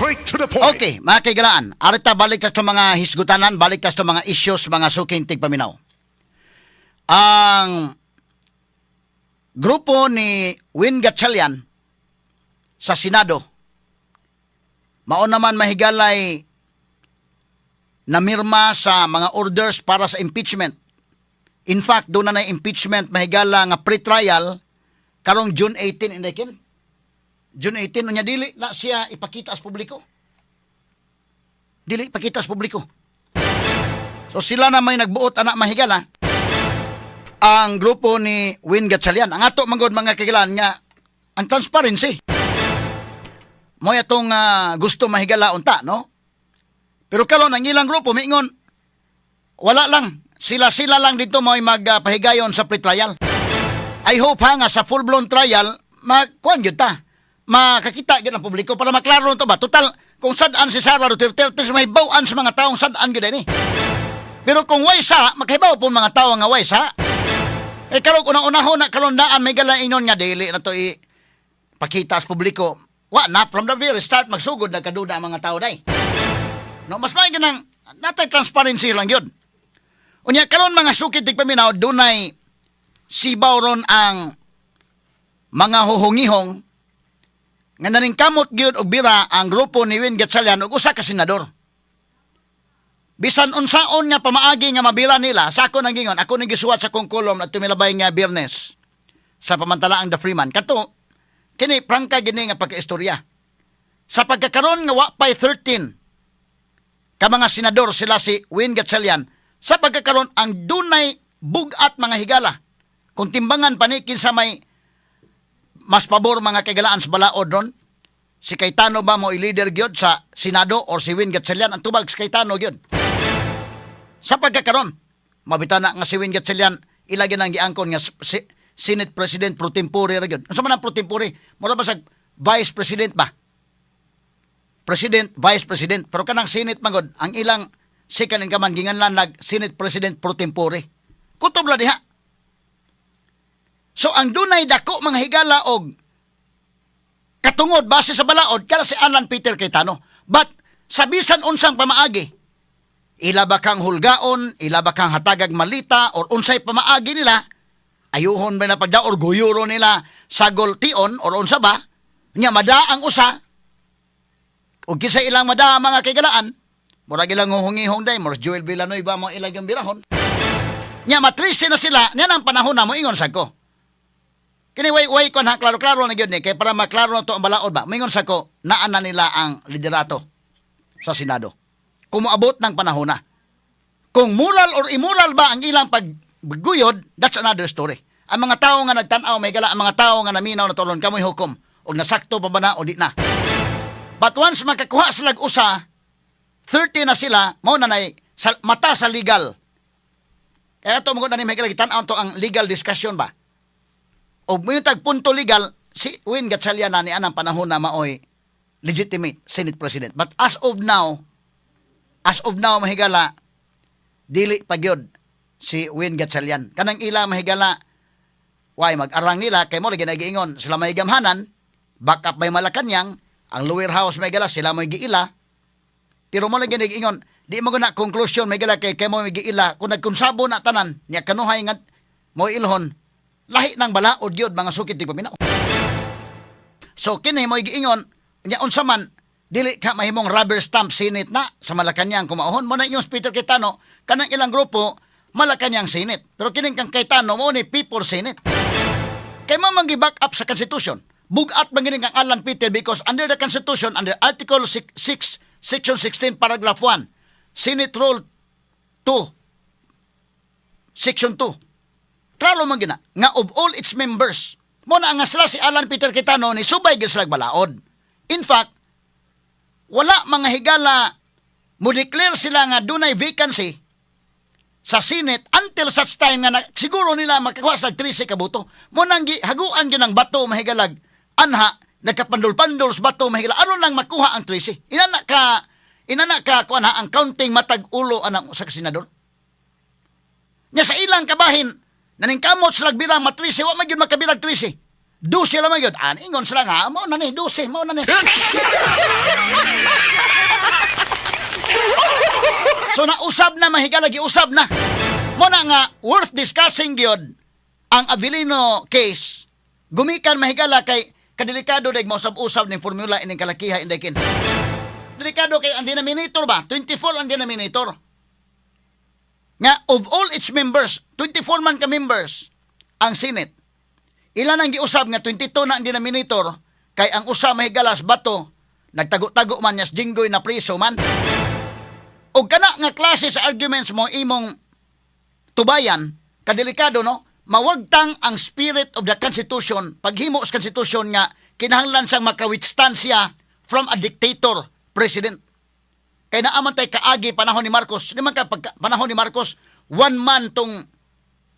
Straight to the point. Okay, mga kaigalaan, arita balik ta sa mga hisgutanan, balik ta sa mga issues, mga suking tigpaminaw. Ang grupo ni Win Gatchalian sa Senado, mao naman, mahigalay, namirma sa mga orders para sa impeachment. In fact, doon na impeachment, mahigala, nga pre-trial karong June 18, inday kin. June 18 unya dili na siya ipakita sa publiko. Dili ipakita sa publiko. So sila na may nagbuot ana, mahigala, ang grupo ni Win Gatchalian. Ang ato manggod, mga kagilan, nga ang transparency. Mo atong gusto, mahigala, unta, no? Pero karon ang ilang grupo miingon wala lang, sila-sila lang dito mo magpahigayon sa pre-trial. I hope ha nga sa full-blown trial magkuan gyud ta. Makakita gyud ang publiko para maklaro to ba. Total kung sad-an si Sara Duterte, mahibaw-an sa mga taong sad-an gyud ini. Pero kung way sa, makahibaw po mga tao nga way sa. Eh karon unang-unahon na karon daan may gala ingon nga dili na to i pakita sa publiko. Wa na from the very start magsugod nagkaduda ang mga tao day. No, mas may ganang natay transparency lang yun. Unya karon, mga sukit tigpaminaw, dunay sibaw ron ang mga huhungihong nga naningkamot gyud og bira ang grupo ni Win Gatchalian og usa ka senador. Bisan unsaon nga pamaagi nga mabira nila, sa ako nang gingon, ako nang gisuwat sa kong kolom at tumilabay nga Biyernes sa pamantalaang The Freeman. Kato, kini prangka gini nga pagkaistorya. Sa pagkakaroon nga wa pay 13 ka mga senador sila si Win Gatchalian, sa pagkakaroon ang dunay bugat, mga higala. Kung timbangan pa ni kinsa may mas pabor, mga kaigalaan, sa balaod ron, si Cayetano ba mo i-leader gyud sa Senado or si Win Gatchalian? Ang tubag, si Cayetano gyud. Sa pagkakaroon, mabitana nga si Win Gatchalian ilagi nang giangkon nga si Senate President pro tempore ra gyud. Unsa man ang pro tempore? Mura ba sa Vice President ba? President, Vice President. Pero kanang Senate man gud, ang ilang second in command ginganlan nag Senate President pro tempore. Kutob la diha. So ang dunay dako, mga higala, og katungod base sa balaod kada si Alan Peter Cayetano. But sa bisan unsang pamaagi, ila ba kang hulgaon, ila ba kang hatagag malita, or unsay pamaagi nila, ayuhon ba na pagda or guyuro nila sa gultion or unsa ba, nya mada ang usa, ug kinsa ilang mada, mga kaigalaan, murag ilang huhungihong day, murag Joel Villanueva mo ilang yung birahon. Nya matrisi na sila, nya ang panahon na moingon sa ko. Kini way way kon ha, klaro-klaro na gyud ni kay para maklaro na to ang balaod ba. Moingon sa ko, naa na nila ang liderato sa Senado. Kung moabot ng panahon na. Kung moral or immoral ba ang ilang pagguyod, that's another story. Ang mga tao nga nagtan-aw, may gala, ang mga tao nga naminaw na tulon, kamoy hukom. Og nasakto pa ba na o di na. But once makakuha sila og usa, 30 na sila, mao na nay sa, mata sa legal. Kaya ito mo na ni may tan-aw to ang legal discussion ba. O mo tag punto legal, si Win Gatchalian na ni anang panahon na maoy legitimate Senate President. But as of now, mahigala, dili pa gyud si Win Gatchalian. Kanang ila, mahigala, why mag-arang nila kay mo lagi nagiingon sila may gamhanan, back up by Malacanang, ang lower house, may gala, sila may giila. Pero mo lagi nagiingon, di mo na conclusion may gala kay kay mo may giila kung nagkonsabo na tanan nya kanuhay nga mo ilhon lahi ng balaod gyud, mga sukit di paminaw. So kini mo giingon nya unsa man dili ka mahimong rubber stamp Senate na sa Malacanang kumahon mo na yung Peter Cayetano kanang ilang grupo Malacanang Senate. Pero kining kang Cayetano mo ni People Senate. Kay mo man back up sa Constitution. Bugat man gini kang Alan Peter because under the Constitution, under Article 6, Section 16, Paragraph 1, Senate Rule 2, Section 2. Klaro man gina nga of all its members. Mo na nga sila si Alan Peter Cayetano ni subay gyud sila balaod. In fact, wala, mga higala, mo declare sila nga dunay vacancy sa Senate until such time nga na, siguro nila makakuha sa 13 ka boto. Mo nang haguan gyud ang bato, mahigalag, anha nagkapandol-pandol sa bato, mahigala, aron lang makuha ang 13. Inana ka kuan ha ang counting matag ulo anang sa senador. Nya sa ilang kabahin naningkamot sila birang ma-13, wa man gyud makabirag 13. 12 lang man gyud. An ingon sila nga mao na ni 12, mao na ni. Giusab na, mahigala, giusab na. Mao na nga worth discussing gyud ang Avelino case. Gumikan, mahigala, kay kadelikado dag mausab-usab ning formula ining kalakiha, Inday Ken. Delikado kay ang denominator ba? 24 ang denominator. Nga of all its members, 24 man ka members ang Senate. Ilan ang giusab nga 22 na ang denominator kay ang usa, mahigala, si Bato, nagtago-tago man niya, Jinggoy na preso man. Og kana nga klase sa arguments mo imong tubayan, kadelikado, no? Mawagtang ang spirit of the Constitution, paghimo sa Constitution nga kinahanglan siyang maka-withstand siya from a dictator president. Kay naa man tay kaagi panahon ni Marcos, di man ka panahon ni Marcos, one man tong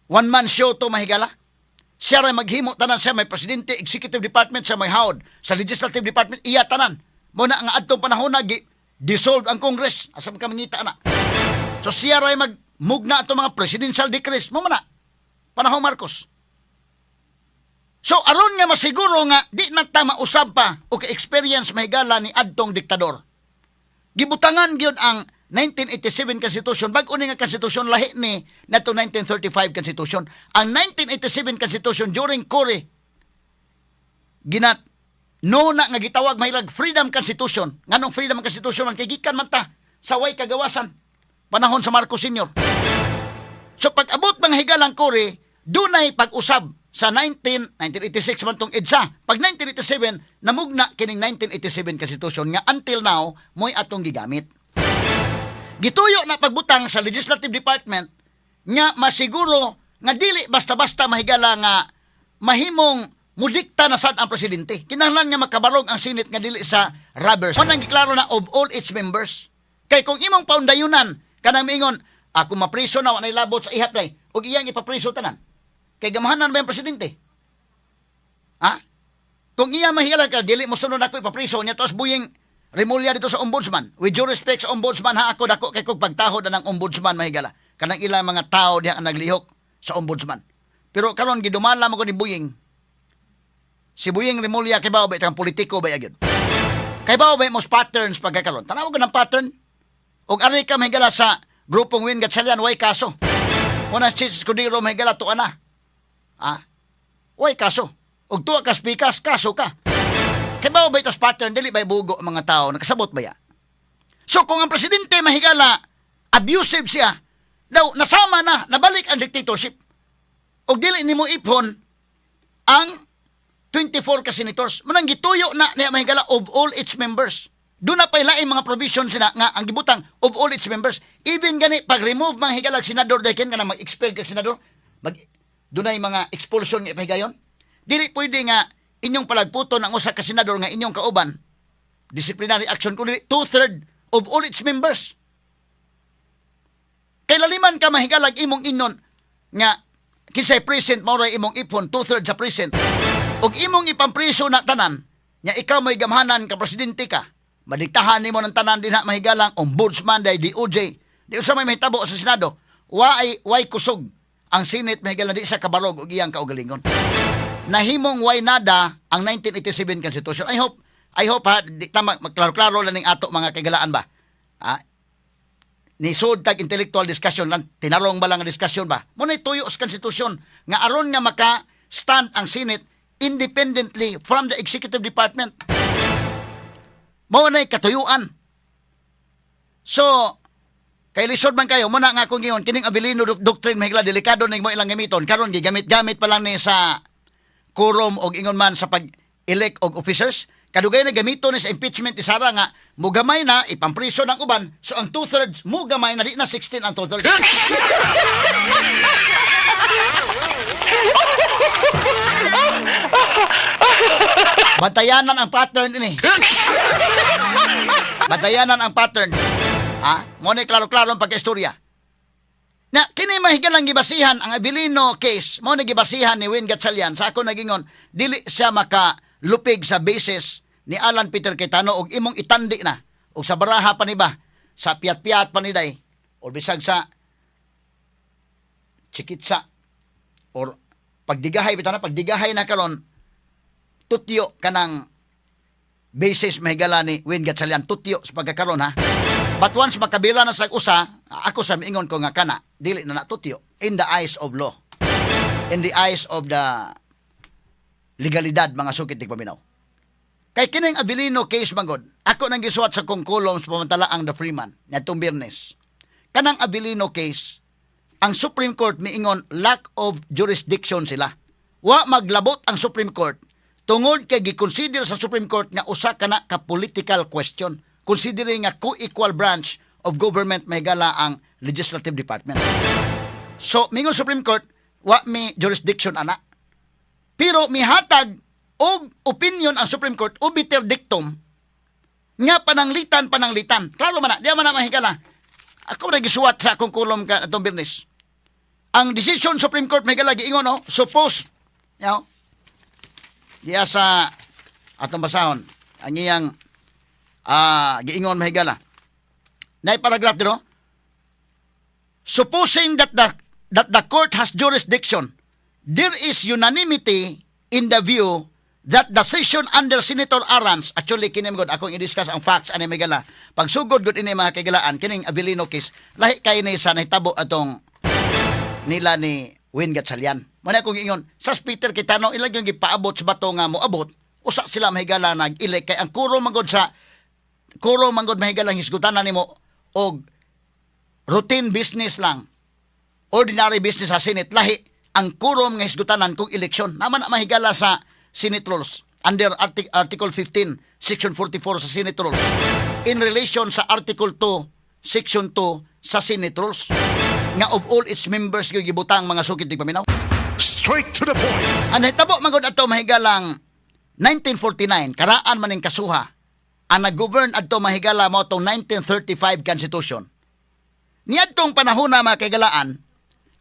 one man show to, mahigala. Siya ra maghimo tanan, siya may presidente, executive department, siya may hawod. Sa legislative department, iya tanan. Mao na nga adtong panahon na dissolve ang Congress. Asa man ka mangita na? So siya ra magmugna ato mga presidential decrees. Mao man na. Panahon Marcos. So aron nga masiguro nga di na ta mausab pa o ka-experience, mahigala, ni adtong diktador. Gibutangan gyud ang 1987 Constitution. Bag-o ni nga Constitution, lahi ni nato 1935 Constitution. Ang 1987 Constitution during Cory ginat no na nga gitawag mahilag Freedom Constitution. Nganong Freedom Constitution man? Kay gikan man ta sa way kagawasan panahon sa Marcos Sr. So pag abot mga higalang Cory, dunay pag-usab sa 1986 man tong EDSA. Pag 1987, namugna kining 1987 Constitution nga until now mo'y atong gigamit. Gituyo na pagbutang sa legislative department nga masiguro nga dili basta-basta, mahigala, nga mahimong mudikta na sad ang presidente. Kinahanglan nga makabarog ang Senate nga dili sa rubbers. Mao nang giklaro na of all its members. Kay kung imong paundayunan kanang miingon, "Ako mapriso na, wa labot sa ihap day," ug iyang ipapriso tanan. Kay gamahanan ba yung presidente? Ha? Kung iya mahigala ka, "Dili mo sunod ako, ipapriso niya," tos Boying Remulla dito sa ombudsman. With due respect sa ombudsman ha, ako dako kay kog pagtahod na ng ombudsman, mahigala. Kanang ilang mga tao diha ang naglihok sa ombudsman. Pero karon gidumala mo ko ni Boying. Si Boying Remulla, kay ba kang politiko ba gyud? Kay ba mos patterns pagkakaron? Tanaw ko ng pattern. Og ari ka, mahigala, sa grupong Win Gatchalian, way kaso. Una si Escudero, mahigala, tuwa na. Ah? Way kaso. Og tuwa ka spikas, kaso ka. Kay ba tas pattern, dili ba bugo ang mga tao, nakasabot ba ya? So kung ang presidente, mahigala, abusive siya, daw nasama na, nabalik ang dictatorship. Og dili nimo iphon ang 24 ka senators. Mao nang gituyo na niya, mahigala, of all its members. Doon na pa ilaing mga provisions na nga ang gibutang of all its members. Even gani pag remove mga higalag senador dahil ka na mag-expel kag senador, mag dunay mga expulsion nga ipahigayon. Dili pwede nga inyong palagputon ang usa ka senador nga inyong kauban. Disciplinary action kundi two-third of all its members. Kay laliman ka, mahigalag, imong inon nga kinsay present mao ray imong ipon, two-thirds sa present. Ug imong ipampriso na tanan nya ikaw may gamhanan ka, presidente ka. Madiktahan nimo ng tanan dinha, mahigalang ombudsman day DOJ. Di unsa may mahitabo sa Senado? Way kusog ang Senate, mahigala, di sa kabarog og iyang kaugalingon. Nahimong way nada ang 1987 Constitution. I hope ha, di, tama, maklaro-klaro lang ning ato mga kaigalaan ba. Ha? Ni sud tag intellectual discussion lang, tinarong ba lang ang discussion ba? Mao na tuyo sa Constitution nga aron nga maka stand ang Senate independently from the executive department. Mao na katuyuan. So, kay lisod man kayo, mao na nga akong giingon, kining Avelino doctrine, mahigala, delikado na mo ilang gamiton. Karon gigamit-gamit pa lang ni sa quorum og ingon man sa pag-elect og officers. Kadugay na gamito ni sa impeachment ni Sara nga mugamay na ipampriso ng uban. So ang two-thirds mugamay na, di na 16 ang two-thirds. Bantayanan ang pattern ini. Bantayanan ang pattern. Ha? Mao ni klaro-klaro ang pagkaistorya. Na kini mahigalang gibasihan ang Avelino case, mao ni gibasihan ni Win Gatchalian sa ako nagingon dili siya makalupig sa basis ni Alan Peter Cayetano og imong itandi na og sa baraha pa ni ba, sa piyat-piyat pa ni day or bisag sa chikitsa or pagdigahay bitaw na, pagdigahay na karon, tutyo kanang basis, mahigala, ni Win Gatchalian, tutyo sa pagkakaron ha. But once makabila na sa usa, ako sa miingon ko nga kana, dili na natutyo in the eyes of law. In the eyes of the legalidad, mga sukit tigpaminaw. Kay kining Avelino case manggod, ako nang gisuwat sa kong column sa pamantalaang The Freeman niadtong Biyernes. Kanang Avelino case, ang Supreme Court miingon lack of jurisdiction sila. Wa maglabot ang Supreme Court tungod kay giconsider sa Supreme Court nga usa kana ka political question, considering nga co-equal branch of government, mahigala, ang legislative department. So, mingon Supreme Court, wa mi jurisdiction ana. Pero mihatag og opinion ang Supreme Court obiter dictum nga pananglitan pananglitan. Klaro man na, di man na, mahigala. Ako na gisuwat sa akong column ka atong Biyernes. Ang decision Supreme Court, mahigala, giingon, no, suppose, diya sa atong basahon ang iyang giingon, mahigala. Nay paragraph dito. "Supposing that the court has jurisdiction, there is unanimity in the view that the session under Senator Arans." Actually, kini gud akong i-discuss ang facts ani, mahigala. Pagsugod gud ini, mga kaigalaan, kining Avelino case, lahi kay ni sa nahitabo atong nila ni Win Gatchalian. Mao na akong ingon, sa Peter Cayetano, ilang yung gipaabot sa bato nga moabot, usa sila, mahigala, nag-elect kay ang quorum manggod sa quorum manggod, mahigala, hisgutan na nimo og routine business lang, ordinary business sa Senate, lahi ang quorum nga hisgutanan kung eleksyon. Naman na, mahigala, sa Senate rules under Article 15, Section 44 sa Senate rules in relation sa Article 2, Section 2 sa Senate rules nga of all its members gyud gibutang, mga sukit tigpaminaw. Straight to the point. Ang nahitabo magod ato, mahigalang, 1949, karaan man ning kasuha. Ang nag-govern adto, mahigala, mo atong 1935 Constitution. Niadtong panahon na, mga kaigalaan,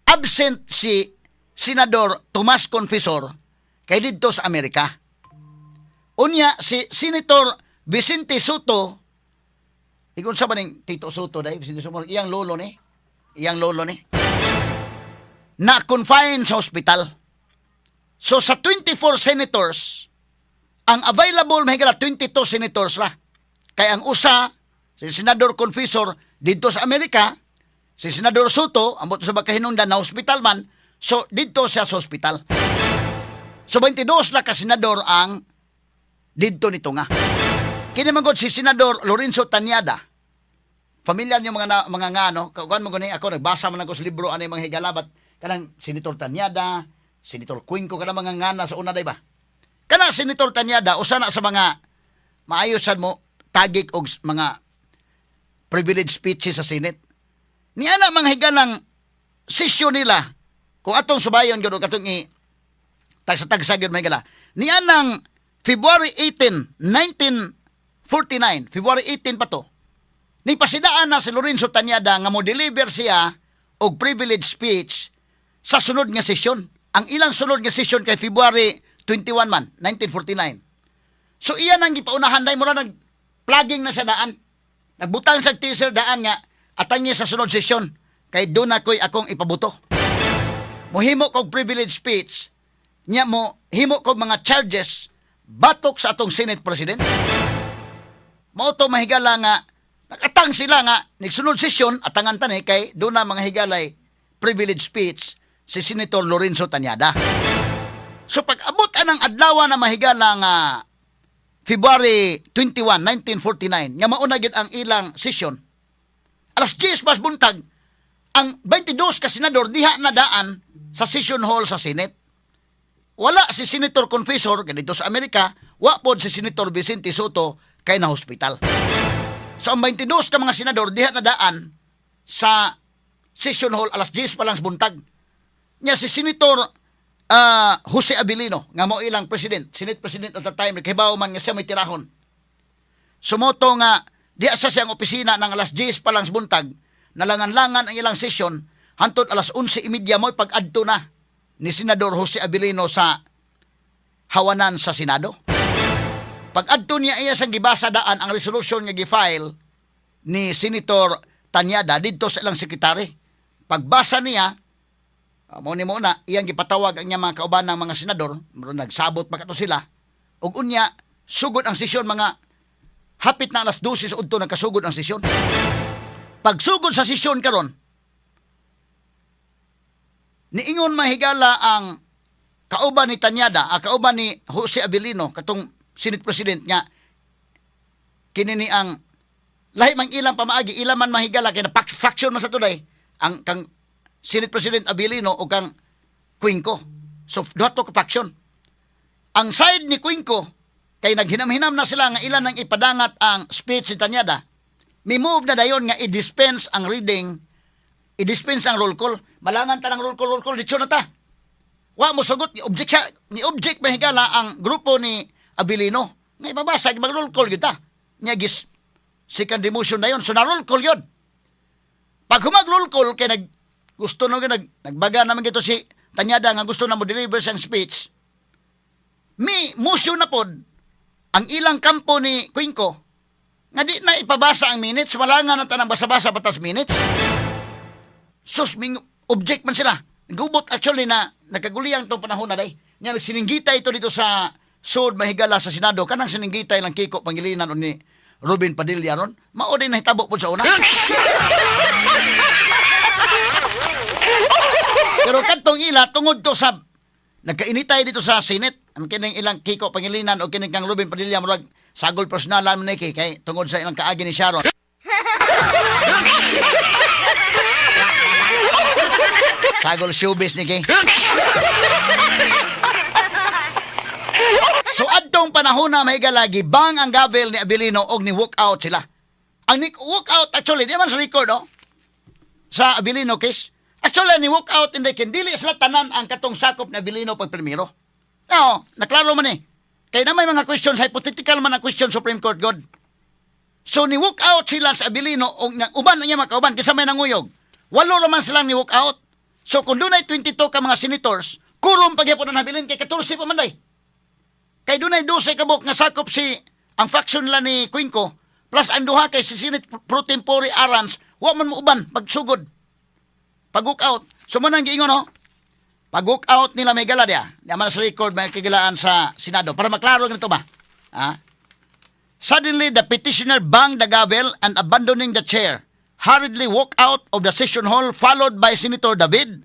absent si Senador Tomas Confesor kay didto sa Amerika. Unya si Senator Vicente Sotto, ingon sa ba ning Tito Sotto dai, Vicente Sotto, iyang lolo ni, iyang lolo ni, na confine sa hospital. So sa 24 senators, ang available, mahigala, 22 senators ra. Kay ang usa, si Senador Confesor, didto sa Amerika, si Senador Sotto, ambot sa bakahinungdan, na hospital man, so didto siya sa hospital. So 22 na ka senador ang didto nito nga. Kini man gud si Senador Lorenzo Tañada. Pamilya niyo mga na, mga nga no, kuan mo gani ako nagbasa man ako sa libro ani, mga higala, bat kanang Senator Tañada, Senator Cuenco, kanang mga ngana sa una day ba. Kana Senator Tañada usa na sa mga maayo sad mo tagik og mga privilege speeches sa Senate. Niya na, mga higalang sesyon nila kung atong subayon gyud og atong i tagsa-tagsa gyud, mga higala. Niya nang February 18, 1949, February 18 pa to. Ni pasidaan na si Lorenzo Tañada nga mo deliver siya og privilege speech sa sunod nga sesyon. Ang ilang sunod nga sesyon kay February 21 man, 1949. So iyan ang gipaunahan dai, mura nag plugging na sa daan. Nagbutang sa teaser daan nga atang niya sa sunod sesyon kay doon na ko'y akong ipabuto. Mohimo kog privilege speech nya mo himo kog mga charges batok sa atong Senate President. Mao to, mahigala, nga nakatang sila nga nagsunod sesyon atangan tani kay doon na, mga higalay, privilege speech si Senator Lorenzo Tañada. So pag abot anang adlaw na, mahigala, nga February 21, 1949 nga mauna gyud ang ilang session. Alas 10 pas buntag, ang 22 ka senador diha na daan sa session hall sa Senate. Wala si Senator Confesor kay didto sa Amerika, wa pod si Senator Vicente Sotto kay na hospital. So ang 22 ka mga senador diha na daan sa session hall alas 10 pa lang sa buntag. Nya si Senator Jose Avelino nga mao ilang president, Senate President at the time, kahibaw man nga siya may tirahon. Sumoto nga diha sa siyang opisina ng alas 10 pa lang sa buntag, nalangan-langan ang ilang session hantod alas 11:30 mo pag-adto na ni Senador Jose Avelino sa hawanan sa Senado. Pag-adto niya, iya sang gibasa daan ang resolution nga gi-file ni Senator Tañada didto sa ilang sekretary. Pagbasa niya, mo ni mo na iyang gipatawag ang iyang mga kauban ng mga senador, murag nagsabot pa kato sila. Ug unya sugod ang sesyon mga hapit na alas 12 sa udto nagkasugod ang sesyon. Pagsugod sa sesyon karon, niingon, mahigala, ang kauban ni Tañada, ang kauban ni Jose Avelino, katong Senate President nga kini ni ang lahi mang ilang pamaagi, ilang man, mahigala, kay na faction man sa today ang kang Senate President Avelino o kang Cuenco. So duha to ka faction. Ang side ni Cuenco kay naghinam-hinam na sila nga ilan nang ipadangat ang speech ni Tañada. Mi move na dayon nga i-dispense ang reading, i-dispense ang roll call. Malangan ta ng roll call, roll call, ditso na ta. Wa mo sugot, ni object siya, ni object, mahigala, ang grupo ni Avelino. Nga ibabasa, mag roll call kita. Nya gis second motion na yun. So na roll call yun. Pag humag roll call, kay nag, gusto na nagbaga naman gito si Tañada nga gusto na mo deliver siyang speech. Mi motion na pod ang ilang kampo ni Cuenco nga di na ipabasa ang minutes, wala nga na tanang basa-basa batas minutes. Sus, ming object man sila. Gubot actually na nagkaguliyang tong panahon na day. Nya nagsininggitay ito dito sa sud, mahigala, sa Senado. Kanang sininggitay lang Kiko Pangilinan o ni Robin Padilla ron. Mao din nahitabo po sa una. Pero kadtong ila tungod to sa nagkainitay dito sa Senate, ang kining ilang Kiko Pangilinan o kining kang Robin Padilla, murag sagol personalan man ni kay tungod sa ilang kaagi ni Sharon. Sagol showbiz ni kay. So adtong panahon na, mahigala, gibang ang gavel ni Avelino og ni walk out sila. Ang ni walk out actually di man sa record, oh, sa Avelino case. Actually ni walk out hindi kin dili sila tanan ang katong sakop ni Avelino pag primero. Now, naklaro man eh. Kay na may mga questions, hypothetical man ang question Supreme Court God. So ni walk out sila sa Avelino og uban na niya makauban kaysa may nanguyog. Walo raman silang ni walk out. So kung dunay 22 ka mga senators, quorum pagyapon ang habilin kay 14 pa man day. Kay dunay 12 ka buok nga sakop si ang faction nila ni Cuenco plus ang duha kay si Senate Pro Tempore Arans, wa man mo uban pagsugod. Pag walk out. So mo nang giingon, no? Pag walk out nila may gala diya. Di man sa record may kagilaan sa Senado para maklaro ganito ba? Ha? Suddenly, the petitioner banged the gavel and, abandoning the chair, hurriedly walked out of the session hall, followed by Senator David.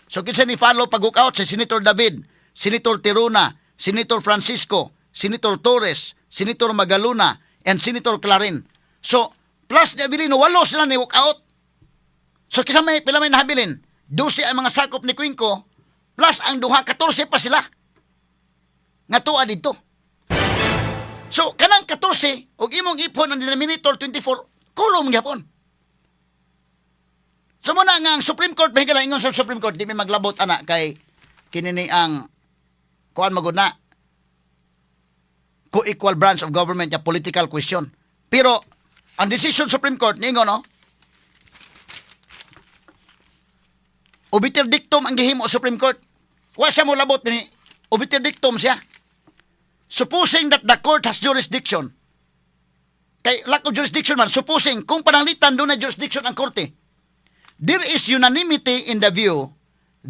So kinsa ni follow pag walk out? Si Senator David, Senator Tirona, Senator Francisco, Senator Torres, Senator Magalona, and Senator Clarin. So, plus ni Avelino, walo sila ni walk out. So kisa may pila may nahabilin? 12 ang mga sakop ni Cuenco plus ang duha, 14 pa sila. Nga tuwa dito. So kanang 14 ug imong ipon ang denominator 24, quorum gyapon. So muna nga ang Supreme Court, mahigala, ingon sa Supreme Court, di mi maglabot ana kay kini ni ang kuan magud na co-equal branch of government ya political question. Pero ang decision Supreme Court niingon, no, obiter dictum ang gihimo Supreme Court. Wa siya mo labot ni obiter dictum siya. Supposing that the court has jurisdiction. Kay lack of jurisdiction man, supposing kung pananglitan doon na jurisdiction ang korte. There is unanimity in the view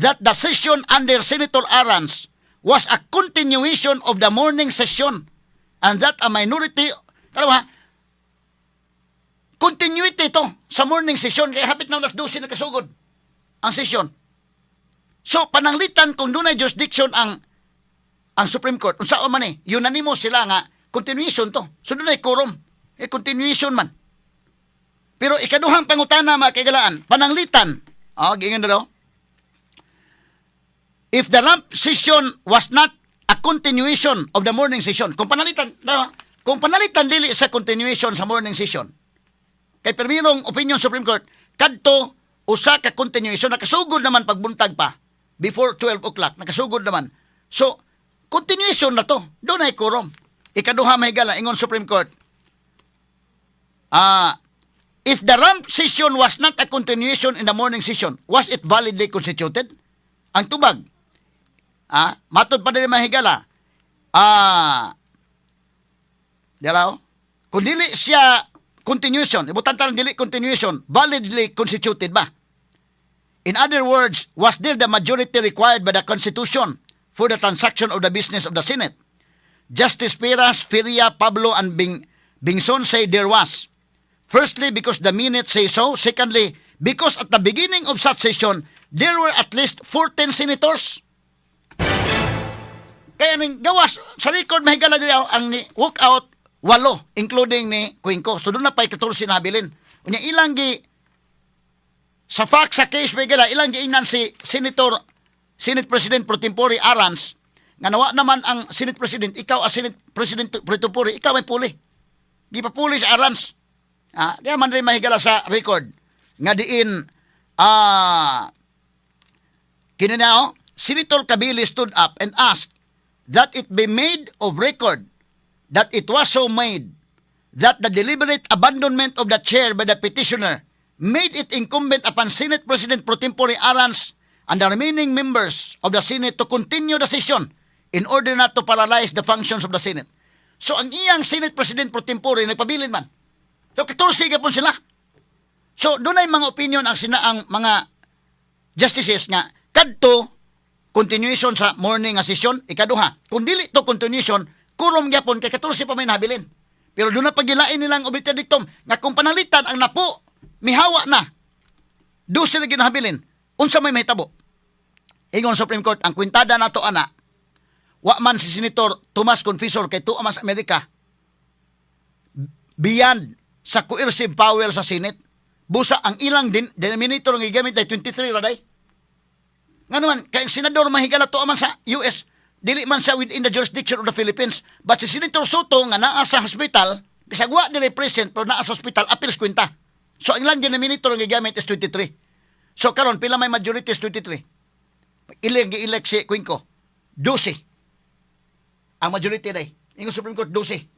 that the session under Senator Arans was a continuation of the morning session and that a minority. Tama, continuity to sa morning session kay hapit na alas 12 nakasugod ang session. So pananglitan kung dunay jurisdiction ang Supreme Court, unsa man eh, unanimous sila nga continuation to. So dunay quorum, eh continuation man. Pero ikaduhang pangutana, mga kaigalaan, pananglitan, oh, giingon na daw, if the rump session was not a continuation of the morning session, kung pananglitan, na, kung pananglitan dili sa continuation sa morning session, kay permirong opinion Supreme Court, kadto usa ka continuation, nakasugod naman pagbuntag pa, before 12 o'clock, nakasugod naman. So, continuation na to, doon ay quorum. Ikaduha, mahigala, ingon Supreme Court, if the rump session was not a continuation in the morning session, was it validly constituted? Ang tubag, matod pa din, mahigala, dalaw, kung dili siya continuation, ibutan talang dili continuation, validly constituted ba? In other words, was there the majority required by the Constitution for the transaction of the business of the Senate? Justice Paras, Feria, Pablo, and Bingson say there was. Firstly, because the minutes say so. Secondly, because at the beginning of such session, there were at least 14 senators. Kaya ning gawas sa record, mahigala, diri ang ni walk out walo, including ni Cuenco. So doon na pa'y 14 na habilin. Unya ilang gi sa fact sa case, mahigala, ilang giingnan si Senate President pro tempore Arans nga nawa naman ang Senate President, ikaw as Senate President pro tempore, ikaw may puli. Gipapuli si Arans. Ah, di man rin, mahigala, sa record nga diin kini na, oh, Senator Cabili stood up and asked that it be made of record that it was so made, that the deliberate abandonment of the chair by the petitioner made it incumbent upon Senate President pro tempore Arans and the remaining members of the Senate to continue the session in order not to paralyze the functions of the Senate. So ang iyang Senate President pro tempore nagpabilin man. So 14 gapon sila. So doon ay mga opinion ang sina ang mga justices nga kadto continuation sa morning nga session. Ikaduha, kung dili to continuation, quorum gyapon kay 14 pa may nabilin. Pero doon na pagilain nilang obiter dictum nga kung panalitan ang napo mihawa na, 12 na ginahabilin, unsa may mahitabo? Ingon Supreme Court, ang kwintada nato ana, wa man si Senator Tomas Confesor kay tuwa man sa Amerika, beyond sa coercive power sa Senate. Busa ang ilang denominator nga gigamit ay 23 ra day. Nga naman, kay ang senador, mahigala, tuwa man sa US, dili man siya within the jurisdiction of the Philippines. But si Senator Sotto nga naa sa hospital, bisag wa dili present pero naa sa hospital, appeals kwenta. So ang ilang denominator nga gigamit is 23. So karon pila may majority is 23? Ilang gi-elect si Cuenco? 12. Ang majority day. Ingon Supreme Court, 12.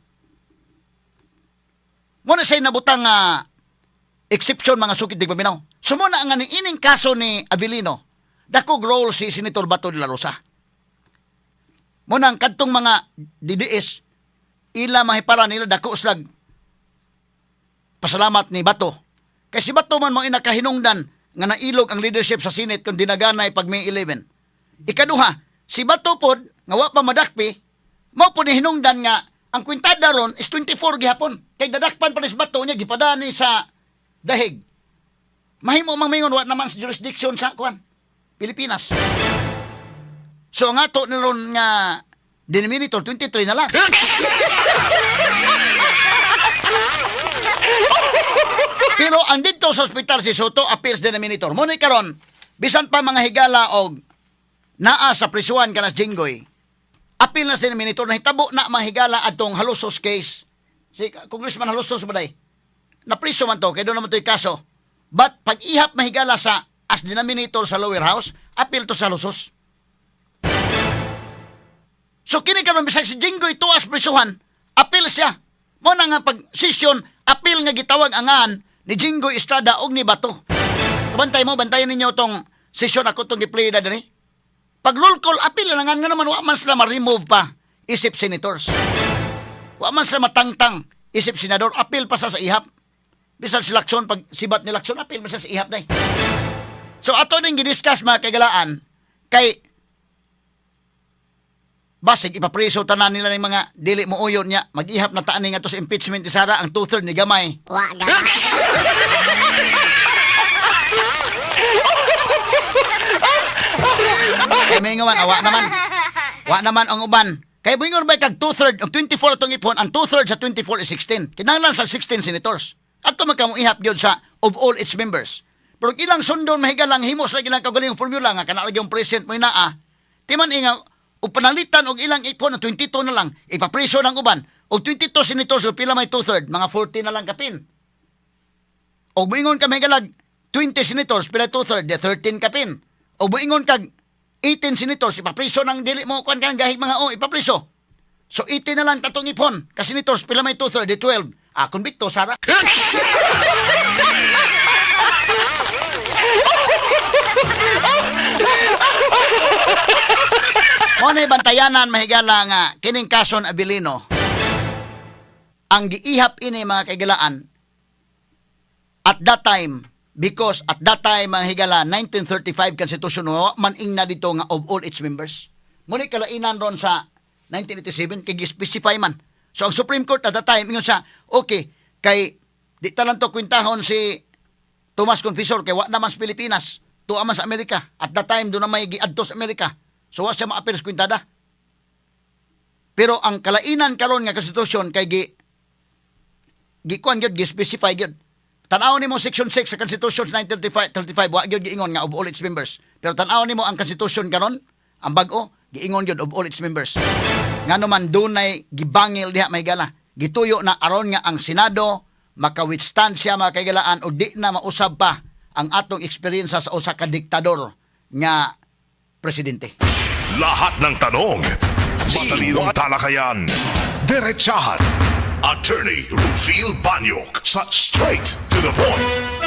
Muna siya'y nabutang exception, mga sukit tigpaminaw. So muna ang ining kaso ni Avelino, dakog role si Senator Bato de la Rosa. Muna ang kadtong mga DDS, ila mahipara nila dako slag pasalamat ni Bato. Kay si Bato man mo inakahinungdan nga nailog ang leadership sa Senate kung dinaganay pag May 11. Ikaduha, si Bato pod nga wa pa madakpi, mao pod ni hinungdan nga ang kwintada ron is 24 gihapon. Kay dadakpan pa ni si Bato niya gipadani sa dahig. Mahimo mang mingon wa naman sa jurisdiction sa kuan Pilipinas. So ang ato ni ron nga denominator, 23 na lang. Pero ang dito sa ospital si Sotto, appears denominator. Muna karon, bisan pa mga higala og naa sa prisuan kanas Jinggoy, appeal na sa denominator. Nahitabo na, mga higala, atong Jalosjos case. Si Congressman Jalosjos ba day? Napriso man to, kay doon naman to'y kaso. But pag ihap, mahigala, sa as denominator sa lower house, appeal to sa Jalosjos. So kini karon, bisag si Jinggoy tuas prisuhan, appeal siya. Mo na nga pag session, appeal nga gitawag angan ni Jinggoy Estrada og ni Bato. Bantay mo, bantayan ninyo tong session ako tong gi-play na diri. Pag roll call, appeal na nga naman wa man sila ma-remove pa isip senators. Wa man sila matangtang isip senador, appeal pa sa ihap. Bisan si Lacson, pag sibat ni Lacson, appeal man siya sa ihap na. So ato ning gidiscuss, mga kagalaan, kay basig ipapreso tanan nila ng mga dili mo uyon niya mag-ihap na taan nga to sa impeachment ni Sara, ang two-third ni gamay. Wa gamay. Kay may man awa naman, wa naman ang uban kay moingon ba kag two-third og 24 atong ipon, ang two-third sa 24 is 16. Kinahanglan sa 16 senators adto magkamo ihap gyud sa of all its members. Pero ilang sundon, mahigalang himo sa ilang kaugalingong formula nga kana lagi yung president mo inaa ti man inga ug panalitan og ilang ipon na 22 na lang, ipapreso ng uban og 22 senators ug pila may two-third, mga 40 na lang kapin. Og moingon ka, mahigalag, 20 senators, pila two-third? De 13 kapin. Og moingon kag 18 senators, ipapriso ng dili mo kuan kanang gahig mga o ipapriso. So 18 na lang tatong ipon ka senators, pila may two-third? De 12. Ah, convicto Sara. Mo na bantayanan, mahigala, nga kining kason Avelino, ang giihap ini, mga kaigalaan, at that time, because at that time, mga higala, 1935 Constitution wa man ingna dito nga of all its members. Muni kalainan ron sa 1987 kay gi-specify man. So ang Supreme Court at that time ingon sa okay kay Di ta lang to kwintahon si Tomas Confesor kay wa naman sa Pilipinas, tuwa man sa Amerika. At that time doon na may giadto sa Amerika. So wa siya maapil sa kwintada. Pero ang kalainan karon nga konstitusyon kay gikuan gyud, gi-specify gyud. Tan-aw nimo Section 6 sa Constitution 1935, 35, wa gyud giingon nga "of all its members." Pero tan-aw nimo ang Constitution karon, ang bag-o, giingon gyud "of all its members." Ngano man dunay gibangil diha, mga higala. Gituyo na aron nga ang Senado maka-withstand siya, mga kahigalaan, o di na mausab pa ang atong eksperyensya sa usa ka diktador nga presidente. Lahat ng tanong, matalinong talakayan, diretsahan. Attorney Rufil Banyok sa Straight to the Point.